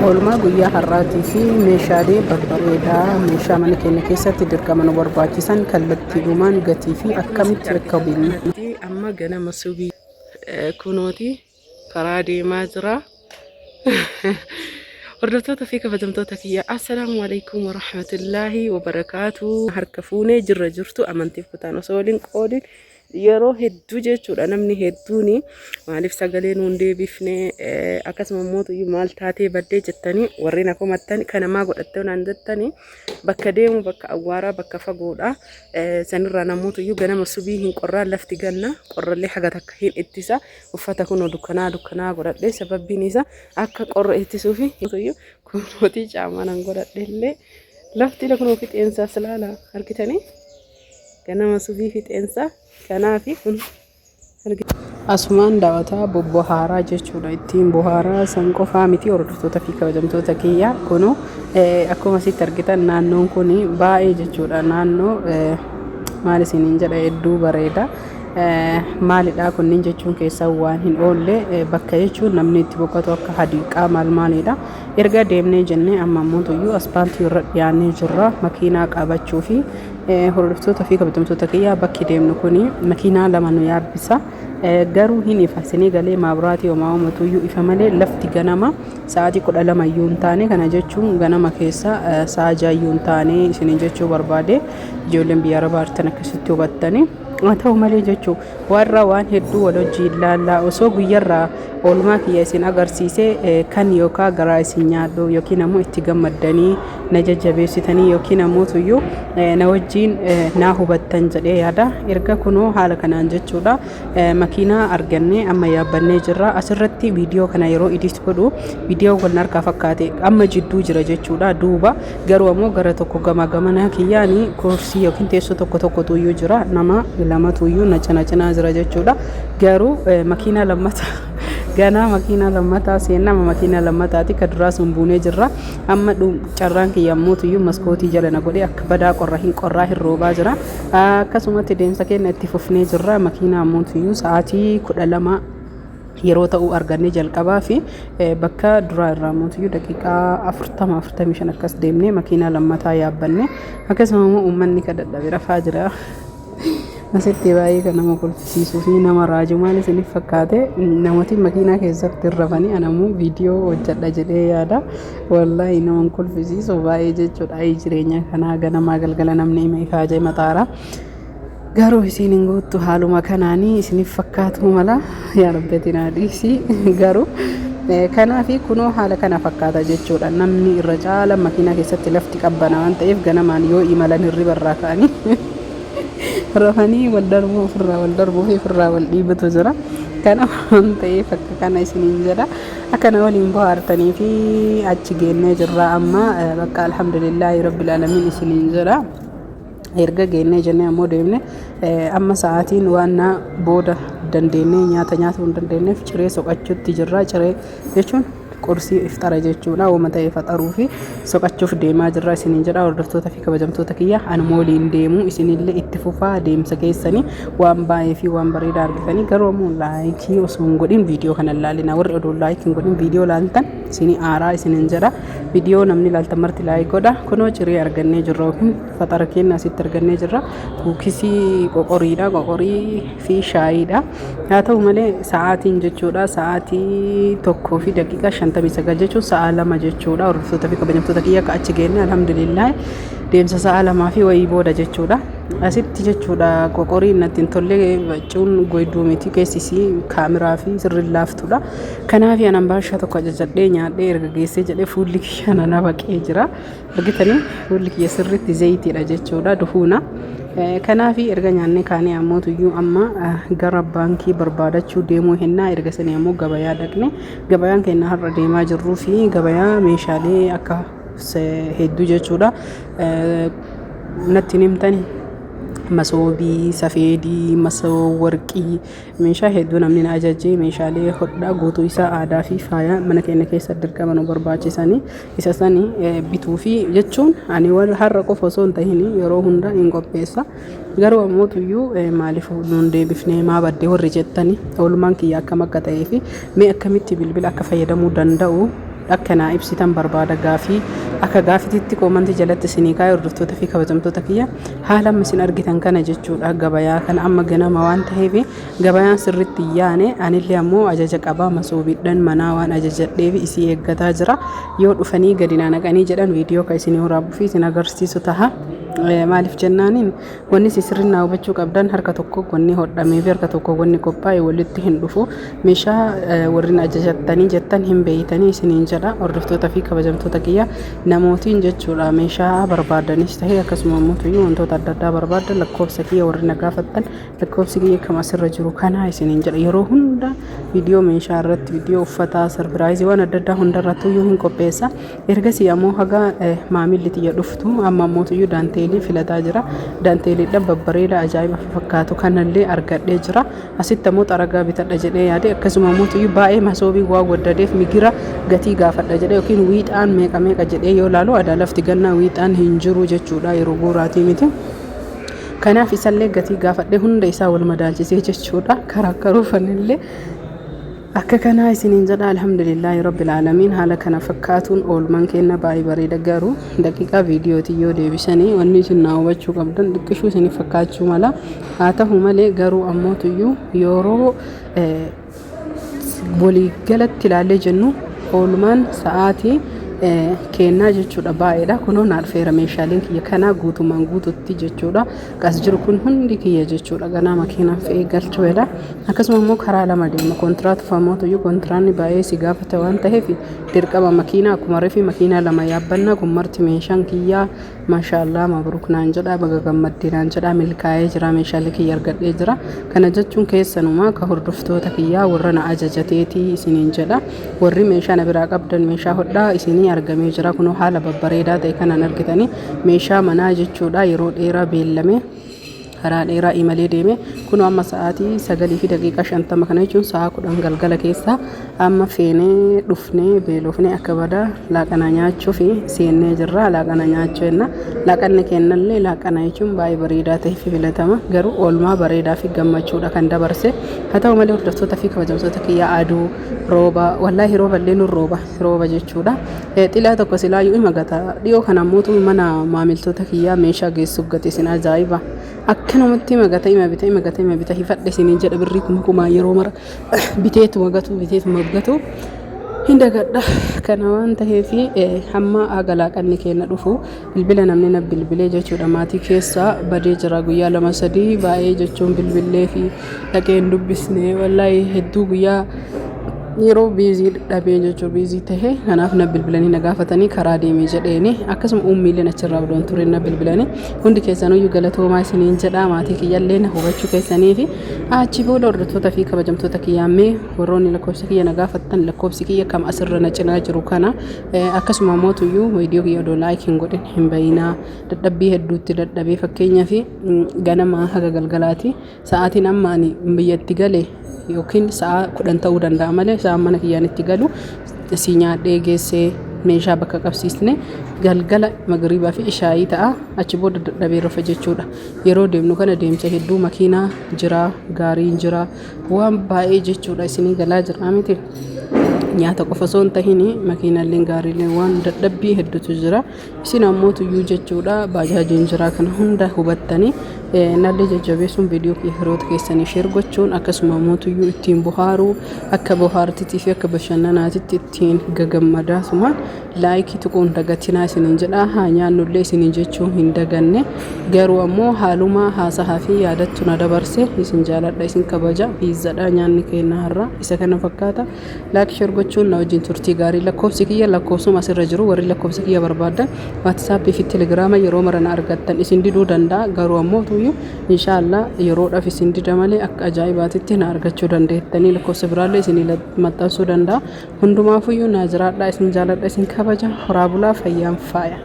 Oolmaa guyyaa har'aatii fi meeshaalee babbareedaa meeshaa mana keenya keessatti dirqama nu barbaachisan kallattiidhumaan gatii fi akkamitti akka binnu. Amma ganama subii kunooti karaa deemaa jira. Hordoftoota fi kabajamtoota kiyya, assalaamu alaikum warahmatullaahi wabarakaatu. Harka fuunee jirra jirtu amantiif kutaan osoo waliin qoodin yeroo hedduu jechuudha, namni hedduun maaliif sagalee nuun deebifne, akkasuma immoo maal taatee baddee jettanii warreen akomattan kanamaa godhattee naan jettanii, bakka deemu bakka awwaaraa, bakka fagoodha. Sanirraa namoota iyyuu ganama subii hin qorraa, lafti ganna qorrallee haga takka hin ittisa. Uffata kunoo dukkanaa dukkanaa godhadhe, sababbiin isaa akka qorra ittisuufi. Kunootii caamaa nan godhadhe illee lafti kunoo fixeensaa silaala argitanii, ganama subii fixeensaa kanaafi kun. Asumaan daawwataa bobbohaaraa jechuudha. Ittiin bohaaraa san qofaa miti, hordoftoota fi kabajamtoota kiyya. Kunoo akkuma asitti argitan naannoon kun baay'ee jechuudha. Naannoo maal isiniin jedha, hedduu bareeda. Maalidha kunniin jechuun keessaa waan hin oolle, bakka jechuun namni itti boqotu akka hadiiqaa maal maalidha. Erga deemnee jennee amma ammoo tuyyuu aspaaltii irra dhiyaannee jirra makiinaa qabachuu fi. Hordoftoota fi kabajamtoota kiyyaa, bakki deemnu kun makiinaa lama nu yaabbisa. Garuu hin ifa isinii galee, maabiraatii homaa homatuyyuu ifa malee lafti ganama sa'aatii 12 iyyuu hin taane. Kana jechuun ganama keessa sa'a 6 iyyuu hin taane isiniin jechuu barbaade, ijoolleen biyya arabaa jirtan akkasitti hubattanii. Haa ta'u malee jechuun warra waan hedduu wal hojii ilaallaa, osoo guyyarraa oolmaa kiyya isin agarsiise kan yookaan garaa isin nyaadhu yookiin ammoo itti gammaddanii na jajjabeessitanii yookiin ammoo tuyyuu na wajjiin naa hubattan jedhee yaada. Erga kunoo haala kanaan jechuudha makiinaa argannee amma yaabbannee jirra. Asirratti viidiyoo kana yeroo edit godhu viidiyoo wal harkaa fakkaate amma jidduu jira jechuudha duuba. Garuu ammoo gara tokko gama gamanaa kiyyaani kursii yookiin teessoo tokko tokkotu iyyuu jira, nama lamatu iyyuu na cina cinaa jira jechuudha. Garuu makiinaa lammataa ganaa makiinaa lammataa seennama, makiinaa lammataati ka duraa sun buunee jirra. Amma carraan kiyya ammoo iyyuu maskootii jala na godhe, akka badaa qorra hin qorraa hin roobaa jira. Akkasumatti deemsa keenya itti fufnee jirra. Makiinaa ammoo iyyuu sa'aatii 12 yeroo ta'uu argannee jalqabaa fi bakka duraa irraa mootiyyuu daqiiqaa 40, 45 akkas deemnee makiinaa lammataa yaabbanne. Akkasuma immoo uummanni kan dadhabe rafaa jira. Asitti baay'ee kan nama kolfisiisuu fi nama raaju maal isiniif fakkaate, namooti makiinaa keessatti rafanii anammoo viidiyoo hojjedha jedhee yaada. Wallaahi nama kolfisiisu baay'ee jechuudha. Ayi jireenya kanaa, ganamaa galgala namni hima ifaajee mataara. Garuu isiin hin guuttu, haaluma kanaanii isiniif fakkaatu mala, yaa rabbi naa dhiisi. Garuu kanaafi kunoo haala kana fakkaata jechuudha. Namni irra caala makiinaa keessatti lafti qabbana waan ta'eef ganamaan yoo imalan hirriba irraa ka'anii rafanii wal darbuu, ofirraa wal darbuu fi ofirraa wal dhiibatu jira. Kana waan ta'eef akka kana isiniin jedha. Akkana waliin bohaartanii fi achi geennee jirra amma, bakka alhamdulillaahi rabbil aalamiin isiniin jedha. Erga geennee jennee ammoo deemne, amma sa'aatiin waan na booda dandeenyee nyaata nyaatuu hin dandeenyeef ciree soqachuutti jirra. Ciree jechuun qursii iftara jechuudha. Wama ta'e faxaruu fi soqachuuf deemaa jirra isiniin jedha. Hordoftoota fi kabajamtoota kiyya, anuma waliin deemu isinillee itti fufaa deemsa keessanii, waan baay'ee fi waan bareedaa argitanii. Garuu ammoo like osoo hin godhin viidiyoo kana ilaalina. Warri odoo like hin godhin viidiyoo laaltan isinii aaraa isiniin jedha. Viidiyoo namni laaltan marti like godha. Kunoo ciree argannee jirra yookiin faxara keenya asitti argannee jirra. Kuukisii qoqoriidha, qoqorii fi shaayiidha. Haa ta'u malee sa'aatiin jechuudha sa'aatii 1:59 jechuun sa'a 2 jechuudha. Hordoftoota fi kabajamtoota kiyya, akka achi geenne alhamdulillah deemsa sa'a 2 fi wayii booda jechuudha. Asitti jechuudha qoqoriin natti hin tolle, cuun goyduu miti, keessisii kaameraa fi sirriin laaftuudha. Kanaaf anan baashaa tokko ajajadhee nyaadhee erga geessee jedhee fuulli kiyya na baqee jira. Argitanii, fuulli kiyya sirriitti zayitiidha jechuudha, duhuuna. Kanaaf erga nyaannee kaanee ammoo tuyyuu amma gara baankii barbaadachuu deemuu hennaa. Erga sanii ammoo gabayaa dhaqne. Gabayaan keenya har'a deemaa jirruu fi gabayaa meeshaalee akka hedduu jechuudha. Natti himtani, masoobii, safeedii, masoo warqii, meeshaa hedduu namni na ajajee, meeshaalee hodhaa guutuu isaa aadaa fi faaya mana keenya keessa dirqama nu barbaachisanii isa sani bituu fi jechuun ani har'a qofa osoo hin tahin yeroo hunda hin qopheessa. Garuu ammoo tuyyuu maaliif nuun deebifnee, maa baddee warri jettani, oolmaan kiyya akkam akka ta'ee fi mee akkamitti bilbila akka fayyadamuu danda'u Akka naa ibsitan barbaada. Gaafii akka gaafititti koomantii jalatti isinii kaa'e. Hordoftoota fi kabajamtoota kiyya, haala amma isin argitan kana jechuudha. Gabayaa kana amma ganama waan ta'eef gabayaan sirritti hin yaane. Anillee ammoo ajaja qabaa, masoobiidhaan manaa waan ajajadheef isii eeggataa jira. Yoo dhufanii gadi naa naqanii jedhan, viidiyoo kan isinii waraabuu fi isin agarsiisu taha. Maaliif jennaaniin, wanni isin sirriin naa hubachuu qabdan, harka tokko wanni hodhamee fi harka tokko wanni qophaa'e walitti hin dhufu. Meeshaa warreen ajajattanii jettan hin beeytanii isiniin jedha. Hordoftoota fi kabajamtoota kiyya, namootiin jechuudha, meeshaa barbaadanis ta'e akkasuma immoo wantoota adda addaa barbaadan, lakkoofsa kiyya warri na gaafattan, lakkoofsi kiyya kam asirra jiru kanaa isiniin jedha. Yeroo hunda viidiyoo meeshaa irratti, viidiyoo uffataa, surprise waan adda addaa hunda irratti iyyuu hin qopheessa. Ergasii ammoo haga maamilli tiyya dhuftu, amma ammoo iyyuu daanteelii filataa jira. Daanteeliidhaan babbareeda ajaa'iba fakkaatu kanallee argadhee jira. Asitti ammoo xaragaa bitadha jedhee yaade. Akkasuma ammoo iyyuu baay'ee masoobii waan waddadeef migira gatii gaafadha jedhee yookiin wiixaan meeqa meeqa jedhee yoo laalu, adaa lafti gannaa wiixaan hin jiru jechuudha, yeroo guuraatii miti. Kanaaf isallee gatii gaafadhee hunda isaa wal madaalchisee jechuudha. Karaa karuufanillee akka kanaa isiniin jedha. Alhamdulillaahi rabbil aalamiin. Haala kana fakkaatuun oolmaan kenna baay'ee bareeda. Garuu daqiiqaa viidiyootii yoo deebisanii, wanni isin naa hubachuu qabdan xiqqishuu isiniif fakkaachuu mala. Haa ta'u malee garuu ammootuyyuu yeroo waliigalatti ilaallee jennu, oolmaan sa'aatii kennaa jechuudha baay'eedha. Kunoo naa dhufeera meeshaaleen kiyya kanaa guutumaan guututti jechuudha. Qas jiru kun hundi kiyya jechuudha. Ganaa makiinaan fe'ee galchuudha. Akkasuma immoo karaa lama deema. Kontiraatu famootuyyuu kontiraanni baay'ee si gaafata waan ta'eef, dirqama makiinaa akkuma reefi makiinaa lama yaabbannaa. Kun marti meeshaan kiyyaa, maashaallah, mabruuk naan jedha, baga gammaddee naan jedha, milkaa'ee jira, meeshaalee kiyya argadhee jira. Kana jechuun keessanumaa ka hordoftoota kiyyaa warra na ajajateetii isiniin jedha. Warri meeshaa na biraa qabdan, meeshaa hodhaa isinii argamee jira. Kunoo haala babbareedaa ta'e kanaan argitanii meeshaa manaa jechuudha, yeroo dheeraa beellame, karaa dheeraa imalee deeme. Kunoo amma sa'aatii 9:50, kana jechuun sa'a 10 galgala keessa amma feenee dhufnee, beelofnee akka badaa laaqana nyaachuu fi seennee jirra. Laaqana nyaachuu jenna. Laaqanni kennallee laaqana jechuun baay'ee bareedaa ta'e fi filatama. Garuu oolmaa bareedaa fi gammachuudha kan dabarse. Haa ta'u malee, hordoftoota fi kabajamtoota kiyyaa, aduu, rooba, wallaahi rooba illee nu rooba rooba jechuudha. Xilaa tokko silaayyuu ima gata. Dhiyoo kana ammoo mana maamiltoota kiyyaa meeshaa geessuuf gate. Isin ajaa'iba, akkanumatti ima gata, ima bita, ima gata, ima bita. Hifadhe isiniin jedha. Birrii kuma kumaa yeroo mara biteetuma gatu, biteetuma gatu, hin dagadha. Kana waan ta'eef, hamma haga laaqanni keenya dhufu bilbila namni na bilbilee jechuudha, maatii keessaa badee jira guyyaa 2 3 baay'ee jechuun, bilbilee fi dhaqee hin dubbisne. Wallaahi hedduu guyyaa yeroo busy dhabee jechuun, busy tahe. Kanaaf na bilbilanii na gaafatanii, karaa deemee jedheeni. Akkasuma uummiileen achirraa odoon ture na bilbilanii. Hundi keessanuyyuu galatoomaa isiniin jedha, maatii kiyyallee na hubachuu keessanii fi achi booda, hordoftoota fi kabajamtoota kiyyaammee, warroonni lakkoofsa kiyya na gaafattan, lakkoofsi kiyya kam asirra na cinaa jiru kana. Akkasuma mootuyyuu viidiyoo kiyya odoo like hin godhin hin bayinaa. Dadhabbii hedduutti dadhabee, fakkeenyaa fi ganama haga galgalaati. Sa'aatiin amma ani biyyatti gale yookiin sa'a 10 ta'uu danda'a malee, sa'a mana kiyyaan itti galu si nyaadhee geessee meeshaa bakka qabsiisne galgala magriibaa fi ishaayii ta'a. Achi booda dadhabee rafa jechuudha. Yeroo deemnu kana deemsa hedduu, makiinaa jira, gaariin jira, waan baay'ee jechuudha. Isinii galaa jira miti? Nyaata qofa osoo hin tahin makiinaalleen gaariileen waan dadhabbii hedduutu jira. Isin ammoo tuyyuu jechuudha, baajaajiin jira. Kana hunda hubattanii nallee jajjabeessuun, viidiyoo hiriyoota keessanii share gochuun, akkasuma ammoo tuyyuu ittiin bohaaruu, akka bohaartiitii fi akka bashannanaatitti ittiin gagammadaa sumaan like tuquun dagatinaa isiniin jedha. Haa nyaannullee isiniin jechuu hin daganne. Garuu ammoo haaluma haasahaa fi yaadattu na dabarse. Isin jaaladha, isin kabaja. Piizzadha nyaanni keenya har'a, isa kana fakkaata. Like, share gochuun na wajjin turtii gaarii. Lakkoofsi kiyya lakkoofsuma asirra jiru. Warri lakkoofsa kiyya barbaadan WhatsAppii fi Telegiraama yeroo mara na argattan. Isin diduu danda'a, garuu ammoo tuyyuu inshaallah yeroodhaaf isin dida malee akka ajaa'ibaatitti na argachuu dandeettanii. Lakkoofsa biraallee isin maxxansuu danda'a. Hundumaafuyyuu naa jiraadhaa. Isin jaaladha, isin kabaja. Horaa bulaa, fayyaan faaya.